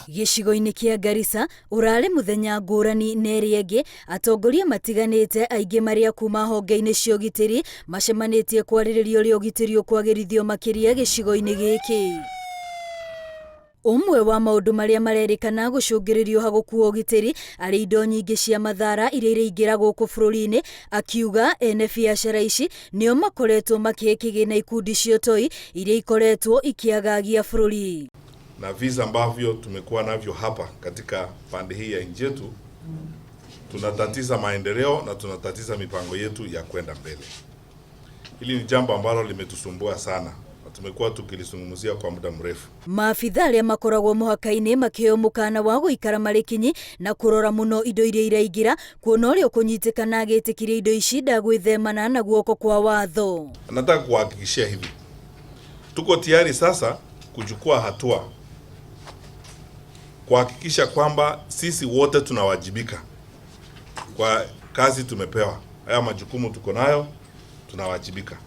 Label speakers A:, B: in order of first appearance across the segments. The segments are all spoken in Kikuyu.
A: Gĩcigo-inĩ kĩa Garissa ũrarĩ mũthenya ngũrani na ĩrĩa ĩngĩ, atongoria matiganĩte aingĩ marĩa kuma honge-inĩ cia ũgitĩri macemanĩtie kwarĩrĩria ũrĩa ũgitĩri ũkwagĩrithio makĩria gĩcigo-inĩ gĩkĩ. Ũmwe wa maũndũ marĩa marerĩkana gũcũngĩrĩrio ha gũkua ũgitĩri arĩ indo nyingĩ cia mathara iria iraingĩra gũkũ bũrũri-inĩ, akiuga ene biacara ici nĩo makoretwo makĩhe kĩgĩna ikundi cia ũtoi iria ikoretwo ikĩagagia bũrũri.
B: Na visa ambavyo tumekuwa navyo hapa katika pande hii ya nchi yetu, tunatatiza maendeleo na tunatatiza mipango yetu ya kwenda mbele. Hili ni jambo ambalo limetusumbua sana na tumekuwa tukilizungumzia kwa muda mrefu.
A: Maabitha arĩa makoragwo mũhaka-inĩ makĩheo mũkana wa gũikara marĩ kinyi na kũrora mũno indo iria iraingĩra, kuona ũrĩa ũkũnyitĩkana agĩtĩkĩria indo ici ndagwĩthemana na guoko kwa watho.
B: Nataka kuhakikishia hivi, tuko tayari sasa kuchukua hatua kuhakikisha kwamba sisi wote tunawajibika kwa kazi tumepewa. Haya majukumu tuko nayo, tunawajibika.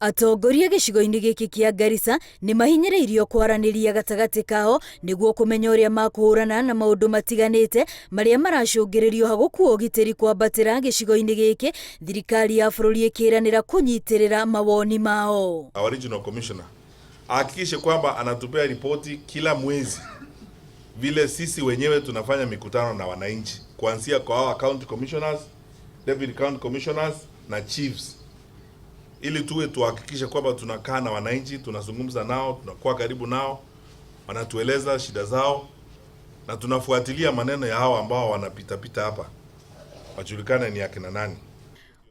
A: Atongoria gĩcigo-inĩ gĩkĩ kĩa Garissa nĩ mahinyĩrĩirio kwaranĩria gatagatĩ kao nĩguo kũmenya ũrĩa makũhũrana na maũndũ matiganĩte marĩa maracũngĩrĩrio ha gũkua ũgitĩri kwambatĩra gĩcigo-inĩ gĩkĩ, thirikari ya bũrũri ĩkĩranĩra kũnyitĩrĩra mawoni mao.
B: Our regional commissioner ahakikishe kwamba anatupea ripoti kila mwezi vile sisi wenyewe tunafanya mikutano na wananchi, kuanzia kwa our county commissioners, deputy county commissioners na chiefs, ili tuwe tuhakikishe kwamba tunakaa na wananchi, tunazungumza nao, tunakuwa karibu nao, wanatueleza shida zao na tunafuatilia maneno ya hao ambao wanapita pita hapa, wajulikane ni akina nani.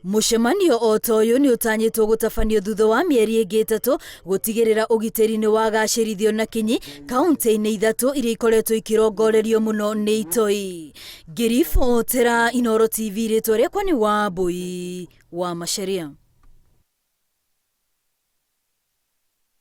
A: Mũcemanio o ta ũyũ nĩ ũtanyĩtwo gũtabanio thutha wa mĩeri ĩngĩ 3 gũtigĩrĩra ũgitĩri nĩ wagacĩrithio na kinyi kaunti-inĩ ithatũ iria ikoretwo ikirongorerio mũno nĩ itoi. Ngĩribotera Inooro TV, rĩtwa rĩakwa nĩ Wambui wa Macharia.